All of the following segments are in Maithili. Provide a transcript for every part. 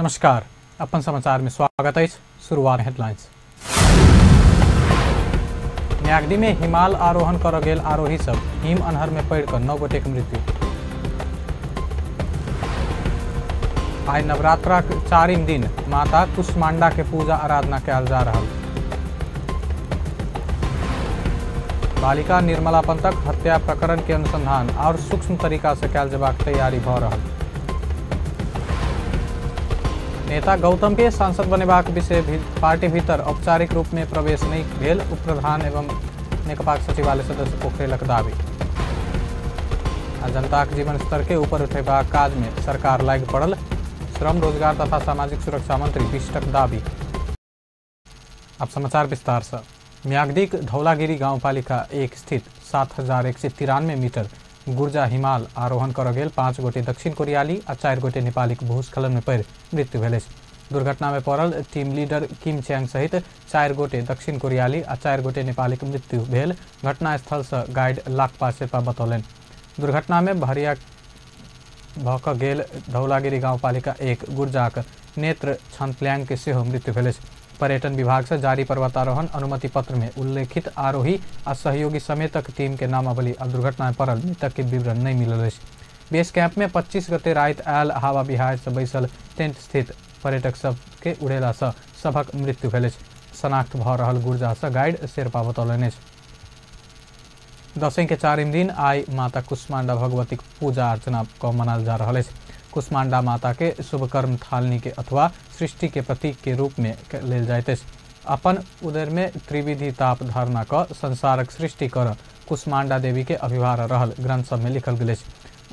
नमस्कार, अपन समाचार में स्वागत है। शुरुआत हेडलाइंस। म्याग्दी में हिमाल आरोहण कर गेल आरोही सब हिम अन्हर में पड़ कर 9 गोटे के मृत्यु। आइ नवरात्रा के 4 दिन माता कुष्मांडा के पूजा आराधना कयल जा रहा। बालिका निर्मला पंतक हत्या प्रकरण के अनुसंधान और सूक्ष्म तरीका से कयल जबाक तैयारी भ रहा। नेता गौतम के सांसद बनेबाक विषय पार्टी भीतर औपचारिक रूप में प्रवेश नहीं भेल उप प्रधान एवं नेकपाक सचिवालय सदस्य पोखरेलक दावी। आ जनताक जीवन स्तर के ऊपर उठेबाक काज में सरकार लागि पड़ल, श्रम रोजगार तथा सामाजिक सुरक्षा मंत्री बिष्टक दावी। अब समाचार विस्तार से। म्याग्दीक धौलागिरी गाउँपालिका 1 स्थित 7193 मीटर गुर्जा हिमाल आरोहण कर गेल 5 गोटे दक्षिण कोरियाली आ 4 गोटे नेपालीक भूस्खलन में पड़ि मृत्यु भेल। दुर्घटना में पड़ल टीम लीडर किम च्याङ सहित 4 गोटे दक्षिण कोरियाली आ 4 गोटे नेपालीक मृत्यु भेल घटनास्थल से गाइड लाक्पा शेर्पा बतौलनि। दुर्घटना में भरिया भऽ कऽ गेल धौलागिरी गाउँपालिका 1 गुर्जाक नेत्र छन्तल्याङ के सेहो मृत्यु भेल। पर्यटन विभाग से जारी पर्वतारोहण अनुमति पत्र में उल्लेखित आरोही आ सहयोगी समेतक टीम के नामावली आ दुर्घटना में पड़ल मृतक के विवरण नहीं मिलल अछि। बेस कैंप में 25 गते राति आयल हवा बिहार से बैसल टेंट स्थित पर्यटक सब के उड़ेला से सभक मृत्यु भेल अछि। शनाख्त भऽ रहल गुर्जा से गाइड शेर्पा बतौलनि अछि। दशैं के 4 दिन आइ माता कुष्मांडा भगवतीक पूजा अर्चना क मनाल जा रहल अछि। कुष्मांडा माता के शुभकर्म थालनी के अथवा सृष्टि के प्रतीक के रूप में लेल जाइत अछि। अपन उदर में त्रिविधि ताप धारणा क संसारक सृष्टि कर कुष्मांडा देवी के अभिभार रहल ग्रंथ सब में लिखल गेल अछि।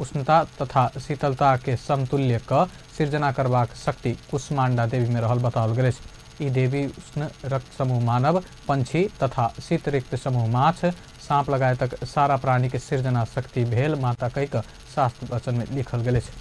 उष्णता तथा शीतलता के समतुल्य क सृजना करबाक शक्ति कुष्मांडा देवी में रहल बताओल गेल अछि। ई देवी उष्ण रक्त समूह मानव, पंछी तथा शीत रिक्त समूह माछ, सांप लगायतक सारा प्राणी के सृजना शक्ति भेल माता कहि कऽ शास्त्र वचन में लिखल गेल अछि।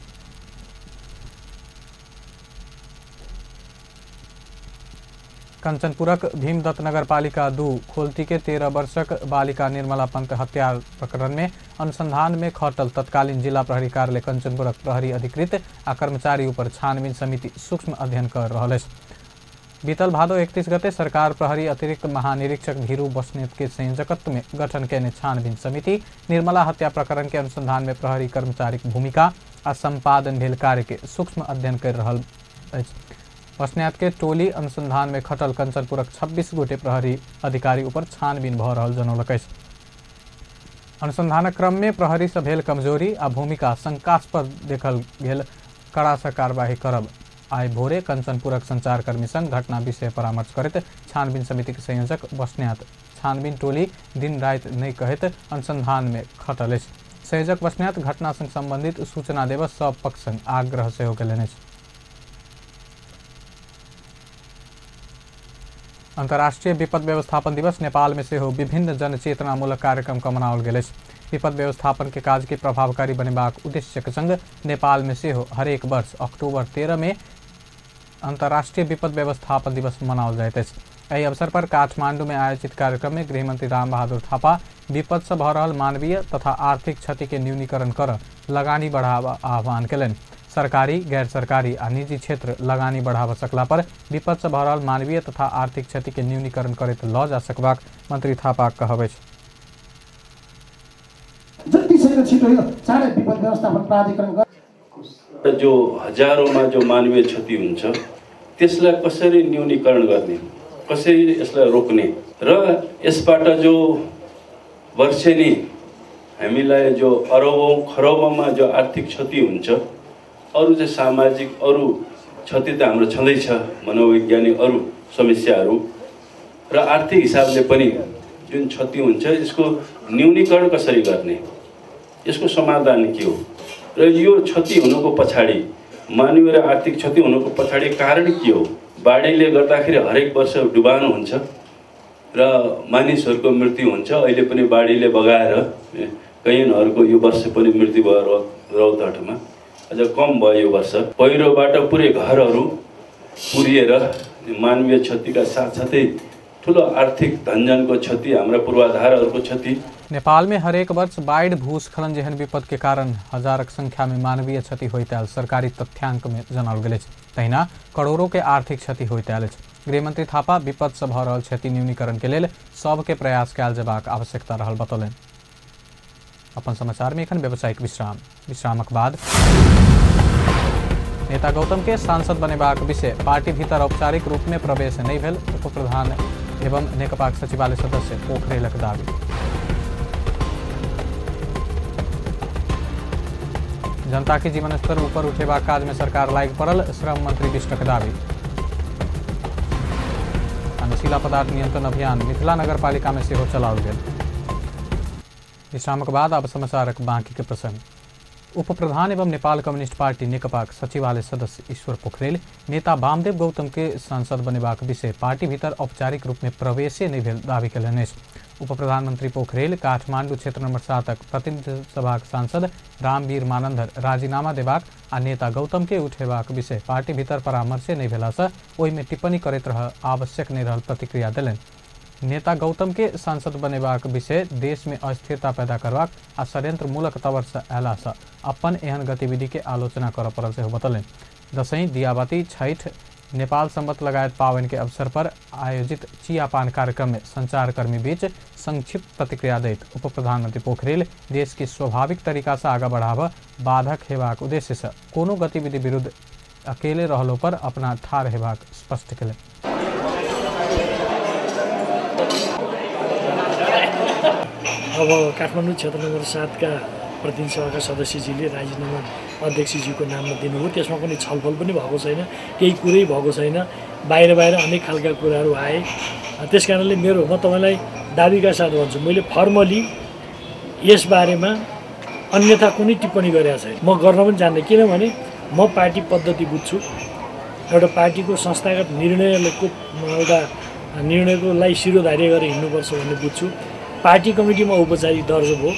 कंचनपुरक भीमदत्त नगरपालिका 2 खोलती के 13 वर्षक बालिका निर्मला पंत हत्या प्रकरण में अनुसंधान में खटल तत्कालीन जिला प्रहरी कार्यालय कंचनपुरक प्रहरी अधिकृत आ कर्मचारी ऊपर छानबीन समिति सूक्ष्म अध्ययन कर रहल अछि। बीतल भादो 31 गते सरकार प्रहरी अतिरिक्त महानिरीक्षक धीरू बस्नेत के संयोजकत्व में गठन केने छानबीन समिति निर्मला हत्या प्रकरण के अनुसंधान में प्रहरी कर्मचारीक भूमिका आ संपादन भेल कार्य के सूक्ष्म अध्ययन कर रहल अछि। बस्नेत के टोली अनुसंधान में खटल कंचनपुरक 26 गोटे प्रहरी अधिकारी ऊपर छानबीन भऽ रहल जनौलक अछि। अनुसंधानक क्रम में प्रहरी से भेल कमजोरी आ भूमिका शंकास्पद देखल गेल कड़ा से कार्यवाही करब आइ भोरे कंचनपुरक संचारकर्मी संग घटना विषय परामर्श करैत छानबीन समिति के संयोजक बस्नेत छानबीन टोली दिन राति नहि कहैत अनुसंधान में खटल अछि। संयोजक बस्नेत घटना संग संबंधित सूचना देबऽ सब पक्ष संग आग्रह सेहो केलनि अछि। अंतर्राष्ट्रीय विपद व्यवस्थापन दिवस नेपाल में सेहो विभिन्न जनचेतनामूलक कार्यक्रम क मनाओल गेल अछि। विपद व्यवस्थापन के काज के प्रभावकारी बनेबाक उद्देश्यक संग नेपाल में सेहो हरेक वर्ष अक्टूबर 13 में अंतर्राष्ट्रीय विपद व्यवस्थापन दिवस मनाओल जाइत अछि। एहि अवसर पर काठमांडू में आयोजित कार्यक्रम में गृहमंत्री रामबहादुर थापा विपद से भऽ रहल मानवीय तथा आर्थिक क्षति के न्यूनीकरण कर लगानी बढ़ावा आह्वान केलनि। सरकारी, गैर सरकारी आ निजी क्षेत्र लगानी बढ़ावा सकला पर विपद से भऽ रहल मानवीय तथा आर्थिक क्षति के न्यूनीकरण करैत लऽ जा सकबाक मंत्री थापा कहब अछि। जो हजारौंमा जो मानवीय क्षति हुन्छ त्यसलाई कसरी न्यूनीकरण गर्ने, कसरी यसलाई रोक्ने र यसबाट जो वर्षेनी हामीलाई जो अरबौं खरबौंमा जो आर्थिक क्षति हुन्छ, अरू चाहिँ सामाजिक अरू क्षति त हाम्रो छँदैछ, मनोवैज्ञानिक अरू समस्याहरू र आर्थिक हिसाबले पनि जुन क्षति हुन्छ यसको न्यूनीकरण कसरी गर्ने, यसको समाधान के हो र यो क्षति हुनुको पछाडि मानवीय र आर्थिक क्षति हुनुको पछाडि कारण के हो। बाढीले गर्दाखेरि हरेक वर्ष डुबान हुन्छ र मानिसहरूको मृत्यु हुन्छ। अहिले पनि बाढीले बगाएर कैयनहरूको यो वर्ष पनि मृत्यु भयो रौतहटमा, अझ कम भयो यो वर्ष। पहिरोबाट पुरै घरहरू पुरिएर मानवीय क्षतिका साथसाथै ठुलो आर्थिक धनजनको क्षति, हाम्रा पूर्वाधारहरूको क्षति। नेपाल में हरेक वर्ष बाढ़ि, भूस्खलन जेहन विपद के कारण हजारक संख्या में मानवीय क्षति होइत आयल सरकारी तथ्यांक में जनाओल गेल अछि। तहिना करोड़ों के आर्थिक क्षति होइत आयल अछि। गृहमंत्री थापा विपद से भऽ रहल क्षति न्यूनीकरण के लेल सबके प्रयास कयल जेबाक आवश्यकता रहल बतौलनि। अपन समाचार में एखन व्यावसायिक विश्राम। विश्रामक बाद नेता गौतम के सांसद बनेबाक विषय पार्टी भीतर औपचारिक रूप में प्रवेश नहीं भेल, उप प्रधान एवं नेकपाक सचिवालय सदस्य पोखरेलक दावी। जनता के जीवन स्तर ऊपर उठेबाक काज में सरकार लागि पड़ल, श्रम मंत्री बिष्टक दावी। नशीला पदार्थ नियंत्रण अभियान मिथिला नगरपालिका में सेहो चलाओल गेल। विश्रामक बाद अब समाचारक बाकी के प्रसंग। उप प्रधान एवं नेपाल कम्युनिस्ट पार्टी नेकपाक सचिवालय सदस्य ईश्वर पोखरेल नेता वामदेव गौतम के सांसद बनेबाक विषय पार्टी भीतर औपचारिक रूप में प्रवेशे नहीं भेल दावी कयलनि अछि। उप प्रधानमंत्री पोखरेल काठमांडू क्षेत्र नंबर 7 प्रतिनिधि सभाक सांसद रामवीर मानंदर राजीनामा देबाक आ नेता गौतम के उठेबाक विषय पार्टी भीतर परामर्शे नहीं भेलासँ ओहिमे टिप्पणी करैत रह आवश्यक नहीं रहल प्रतिक्रिया देलनि। नेता गौतम के सांसद बनेबाक विषय देश में अस्थिरता पैदा करबाक आ षड्यंत्रमूलक तवरसँ अयलासँ अपन एहन गतिविधि के आलोचना करऽ पड़ल सेहो बतौलनि। दसैँ, दियाबाती, छठि, नेपाल संवत लगायत पावनि के अवसर पर आयोजित चियापान कार्यक्रम में संचारकर्मी बीच संक्षिप्त प्रतिक्रिया दैत उप प्रधानमंत्री पोखरेल देश के स्वाभाविक तरीका से आगा बढ़ाबऽ बाधक हेबाक उद्देश्य से कोनो गतिविधि विरुद्ध अकेले रहलो पर अपना ठाढ़ हेबाक स्पष्ट कयलनि। अब काठमाडौँ क्षेत्र नम्बर 7 का प्रतिनिधि सभाका सदस्यजीले राजीनामा अध्यक्षज्यूको नाममा दिनुभयो, त्यसमा कुनै छलफल पनि भएको छैन, केही कुरै भएको छैन, बाहिर बाहिर अनेक खालका कुराहरू आए। त्यस कारणले मेरो म तपाईँलाई दाबीका साथ भन्छु, मैले फर्मली यसबारेमा अन्यथा कुनै टिप्पणी गरेको छैन, म गर्न पनि जान्दिनँ, किनभने म पार्टी पद्धति बुझ्छु, एउटा पार्टीको संस्थागत निर्णयको एउटा निर्णयकोलाई शिरोधार्य गरेर हिँड्नुपर्छ भन्ने बुझ्छु। पार्टी कमिटीमा औपचारिक दर्ज भयो,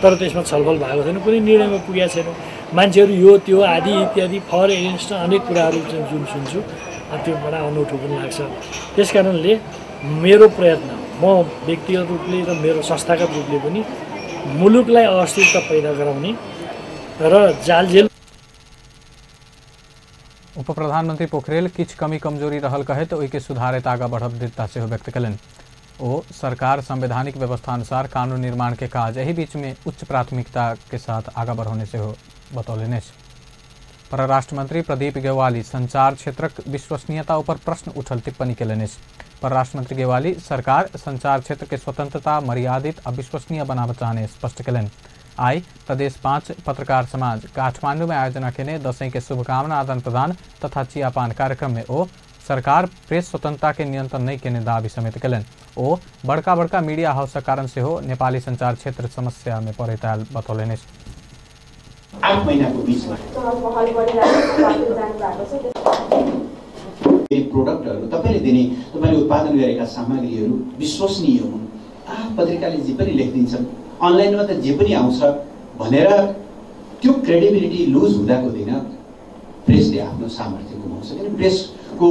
तर त्यसमा छलफल भएको छैन, कुनै निर्णयमा पुगेका छैनौँ। मान्छेहरू यो त्यो आदि इत्यादि फर एगेन्स्ट अनेक कुराहरू जुन सुन्छु त्यो बडा अनौठो पनि लाग्छ। त्यस कारणले मेरो प्रयत्न म व्यक्तिगत रूपले र मेरो संस्थागत रूपले पनि मुलुकलाई अस्थिरता पैदा गराउने र जालझेल। उप प्रधानमंत्री पोखरेल किछु कमी कमजोरी रहल कहैत ओहिके सुधारैत आगाँ बढ़ब दृढ़ता सेहो व्यक्त कयलनि। ओ सरकार संवैधानिक व्यवस्था अनुसार कानून निर्माण के काज एहि बीच में उच्च प्राथमिकता के साथ आगाँ बढ़ौने सेहो बतौलनि अछि। परराष्ट्र मंत्री प्रदीप गेवाली संचार क्षेत्रक विश्वसनीयता ऊपर प्रश्न उठल टिप्पणी कयलनि अछि। परराष्ट्र मंत्री गेवाली सरकार संचार क्षेत्र के स्वतंत्रता मर्यादित आ विश्वसनीय बनाबऽ चाहने स्पष्ट कयलनि। आई प्रदेश 5 पत्रकार समाज काठमांडू में आयोजना केने दसैँ के शुभकामना आदान प्रदान तथा चियापान कार्यक्रम में ओ सरकार प्रेस स्वतंत्रता के नियंत्रण नहीं केने दावी समेत कयलनि। ओ बड़का बड़का मीडिया हाउसक कारण सेहो नेपाली संचार क्षेत्र समस्या में पड़ैत आयल बतौलनि अछि। 8 महिनाको बीचमा प्रोडक्टहरू तपाईँले दिने, तपाईँले उत्पादन गरेका सामग्रीहरू विश्वसनीय हुन्। पत्रिकाले जे पनि लेखिदिन्छन्, अनलाइनमा त जे पनि आउँछ भनेर त्यो क्रेडिबिलिटी लुज हुँदाको दिन प्रेसले आफ्नो सामर्थ्य गुमाउँछ। किन प्रेसको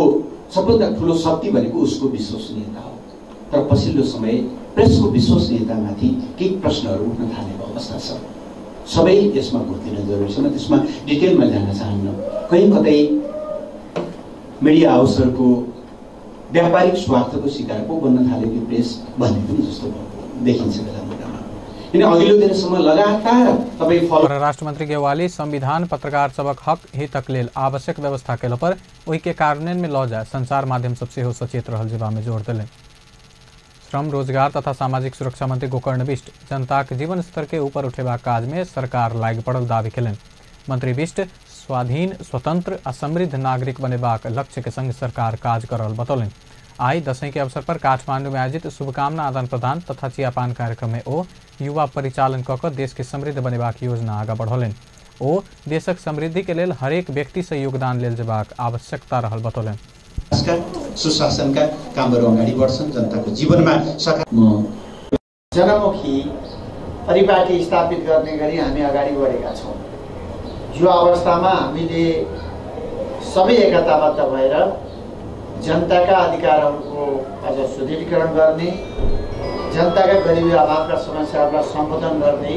सबभन्दा ठुलो शक्ति भनेको उसको विश्वसनीयता हो। तर पछिल्लो समय प्रेसको विश्वसनीयतामाथि केही प्रश्नहरू उठ्न थालेको अवस्था छ। सबै यसमा घुर्दिन जरुरी छ, म त्यसमा डिटेलमा जान चाहन्न। कहीँ कतै मिडिया हाउसहरूको व्यापारिक स्वार्थको शिकार पो बन्न थाल्यो कि प्रेस भन्ने पनि जस्तो देखिन्छ बेला बेलामा। किन अघिल्लो दिनसम्म लगातार तपाईँ परराष्ट्र मंत्री गेवाली संविधान पत्रकार सबक हक हितक लेल आवश्यक व्यवस्था केला पर ओहिके कार्यान्वयन में लऽ जाय संचार माध्यम सब सेहो सचेत रहल जेबा में जोर देलनि। श्रम रोजगार तथा सामाजिक सुरक्षा मंत्री गोकर्ण बिष्ट जनताक जीवन स्तर के ऊपर उठेबाक काज में सरकार लागि पड़ल दावी कयलनि। मंत्री बिष्ट स्वाधीन, स्वतंत्र आ समृद्ध नागरिक बनेबाक लक्ष्य के संग सरकार काज कर रहल बतौलनि। आई दसैँ के अवसर पर काठमांडू में आयोजित शुभकामना आदान प्रदान तथा चियापान कार्यक्रम में ओ युवा परिचालन कऽ कऽ देश के समृद्ध बनेबाक योजना आगाँ बढ़ौलनि। ओ देशक समृद्धि के लेल हरेक व्यक्ति से योगदान लेल जेबाक आवश्यकता रहल बतौलनि। सुशासनका कामहरू अगाडि बढ्छन्, जनताको जीवनमा जनमुखी परिपाटी स्थापित गर्ने गरी हामी अगाडि बढेका छौँ। यो अवस्थामा हामीले सबै एकताबद्ध भएर जनताका अधिकारहरूको अझ सुदृढीकरण गर्ने, जनताका गरिबी अभावका समस्याहरूलाई सम्बोधन गर्दै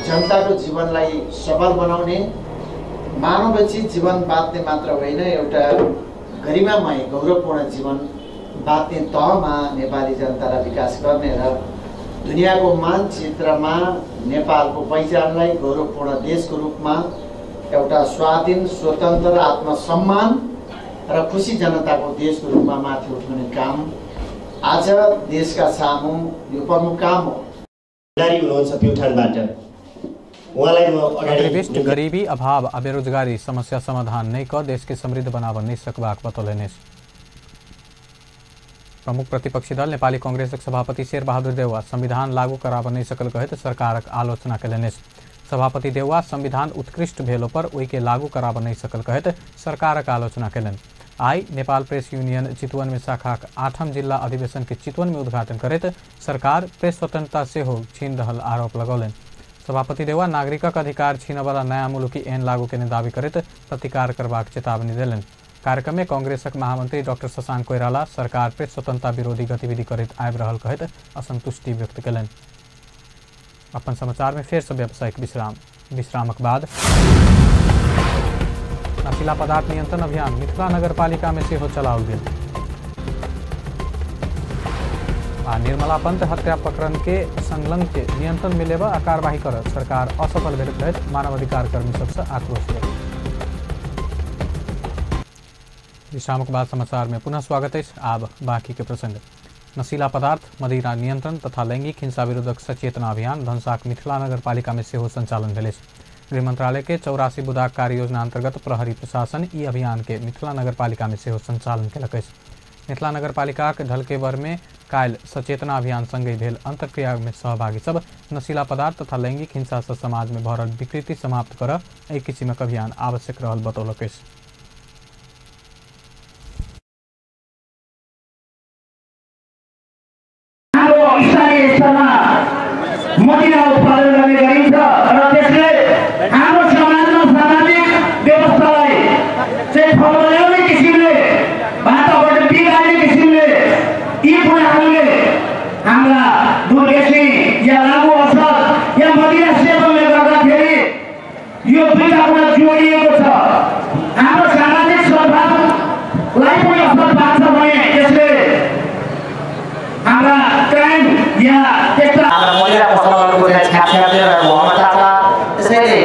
जनताको जीवनलाई सबल बनाउने मानवोचित जीवन बाँच्ने मात्र होइन, एउटा गरिमामय गौरवपूर्ण जीवन बाँच्ने तहमा नेपाली जनतालाई विकास गर्ने र दुनियाँको मानचित्रमा नेपालको पहिचानलाई गौरवपूर्ण देशको रूपमा एउटा स्वाधीन, स्वतन्त्र, आत्मसम्मान र खुसी जनताको देशको रूपमा माथि उठाउने काम आज देशका सामु यो प्रमुख काम हो। हुनुहुन्छ प्युठानबाट, उहाँलाई म अगाडि गरीबी, अभाव आ बेरोजगारी समस्या समाधान नहि क देश के समृद्ध बनाब नहि सकबाक बतौलनि। प्रमुख प्रतिपक्षी दल नेपाली कांग्रेसक सभापति शेरबहादुर देउवा संविधान लागू कराब नहि सकल कहैत सरकारक आलोचना कयलनि। सभापति देउवा संविधान उत्कृष्ट भेलो पर ओहिके लागू कराब नहि सकल कहैत सरकारक आलोचना कयलनि। आई नेपाल प्रेस यूनियन चितवन में शाखाक 8म जिला अधिवेशन के चितवन में उद्घाटन करैत सरकार प्रेस स्वतंत्रता सेहो छीन रहल आरोप लगौलनि। सभापति देउवा नागरिकक अधिकार छीनऽवला नयाँ मुलुकी ऐन लागू केने दावी करैत प्रतिकार करबाक चेतावनी देलनि। कार्यक्रम में कांग्रेसक महामंत्री डॉक्टर शशांक कोइराला सरकार प्रेस स्वतंत्रता विरोधी गतिविधि करैत आबि रहल कहैत असंतुष्टि व्यक्त कयलनि। अपन समाचार में फेर से व्यावसायिक विश्राम। विश्रामक बाद नशीला पदार्थ नियंत्रण अभियान मिथिला नगरपालिका में सेहो चलाओल गेल। आ निर्मला पंत हत्या प्रकरण के संलग्न के नियंत्रण में लेबऽ आ कार्रवाई कर सरकार असफल भेल कहैत मानवाधिकार कर्मी सबसे आक्रोश व्यक्त। विश्रामक बाद समाचार में पुनः स्वागत अछि। आब बाकी के प्रसंग। नशीला पदार्थ, मदिरा नियंत्रण तथा लैंगिक हिंसा विरुद्धक सचेतना अभियान धनसाक मिथिला नगरपालिका में सेहो संचालन भेल अछि। गृह मंत्रालय के 84 बुदाक कार्य योजना अंतर्गत प्रहरी प्रशासन ई अभियान के मिथिला नगरपालिका में सेहो संचालन केलक अछि। मिथिला नगरपालिकाक ढलकेबर में काल्हि सचेतना अभियान संगहि भेल अंतर्क्रिया में सहभागी सब नशीला पदार्थ तथा लैंगिक हिंसा से समाज में भरल विकृति समाप्त कर एहि किसिमक अभियान आवश्यक रहल बतौलक अछि। स्थानीय स्तरमा मदिरा उत्पादन गर्ने गरिन्छ र त्यसले हाम्रो समाजमा सामाजिक व्यवस्थालाई चाहिँ फलल्याउने किसिमले, वातावरण बिगार्ने किसिमले यी कुराहरूले हाम्रा दुर्व्यसनी या लागु औषध या मदिरा सेवनले गर्दाखेरि यो दुईटा कुरा जोडिएको छ। हाम्रो सामाजिक सद्भावलाई पनि असर पार्छ भने यसले हाम्रा क्राइम या त्यस्ता मदिरा पसलहरूको चाहिँ छ्यापछ्याप्ने र भमता छ। त्यसैले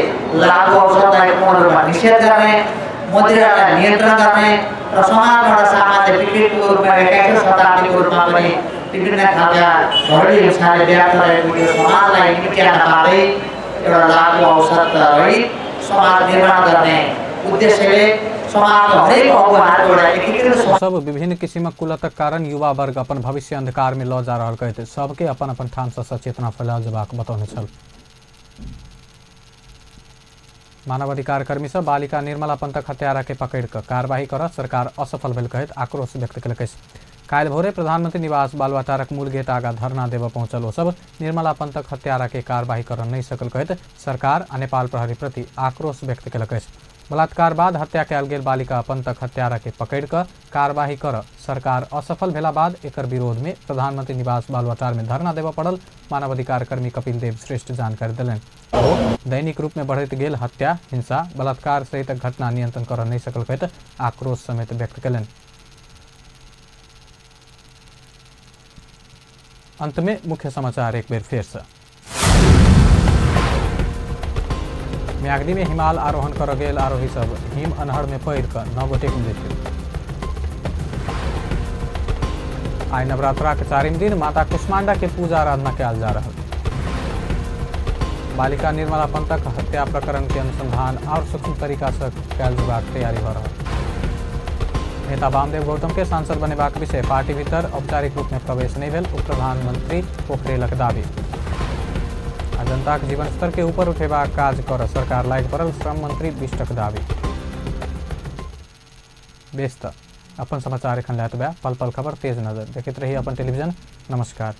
लागु औषधलाई पूर्ण रूपमा निषेध गर्ने, मदिरालाई नियन्त्रण गर्ने र समाजमा एउटा सामाजिक विकृतिको रूपमा 21औं शताब्दीको रूपमा पनि विभिन्न खालका घरेलु हिंसाले व्याप्त रहेको यो समाजलाई निम्त्यान पार्दै एउटा लागु औषध रहित समाज निर्माण गर्ने उद्देश्यले समाजको हरेक अवहारको एउटा एकीकृत सब विभिन्न किसिमक कुलतक कारण युवा वर्ग अपन भविष्य अंधकार में ल जा रहल कहैत सबके अपन अपन ठाम से सचेतना फैलाओल जेबाक बतौने छल। मानवाधिकार कर्मी सब बालिका निर्मला पंतक हत्यारा के पकड़ कऽ कार्रवाई कर सरकार असफल भेल कहैत आक्रोश व्यक्त केलक अछि। काल्हि भोरे प्रधानमंत्री निवास बालुवाटारक मूल गेट आगा धरना देबऽ पहुंचल ओ सब निर्मला पंतक हत्यारा के कार्रवाई कर नहि सकल कहैत सरकार आ नेपाल प्रहरी प्रति आक्रोश व्यक्त केलक अछि। बलात्कार बाद हत्या कयल गेल बालिका पंतक हत्यारा के पकड़ कऽ कार्रवाई कर सरकार असफल भेला बाद एकर विरोध में प्रधानमंत्री निवास बालुवाटार में धरना देबऽ पड़ल मानवाधिकार कर्मी कपिल देव श्रेष्ठ जानकारी देलनि। दैनिक रूप में बढ़ैत गेल हत्या, हिंसा, बलात्कार सहित घटना नियंत्रण कर नहि सकल कहैत आक्रोश समेत व्यक्त कयलनि। अंत में मुख्य समाचार एक बेर फेर से। म्याग्दी में हिमाल आरोहण कर गेल आरोही सब हिम अन्हर में पड़ि कऽ 9 गोटेक मृत्यु। आइ नवरात्रा के 4म दिन माता कुष्मांडा के पूजा आराधना कयल जा रहल। बालिका निर्मला पंतक हत्या प्रकरण के अनुसंधान और सूक्ष्म तरीका से कयल जेबाक तैयारी भऽ रहल। नेता वामदेव गौतम के सांसद बनेबाक विषय पार्टी भीतर औपचारिक रूप में प्रवेश नहि भेल उप प्रधानमंत्री पोखरेलक दावी। आ जनताक जीवन स्तर के ऊपर उठेबाक काज कर सरकार लागि पड़ल श्रम मंत्री बिष्टक दावी। बेस त अपन समाचार एखन लए पल पल खबर तेज नजर देखैत रही अपन टेलीविजन। नमस्कार।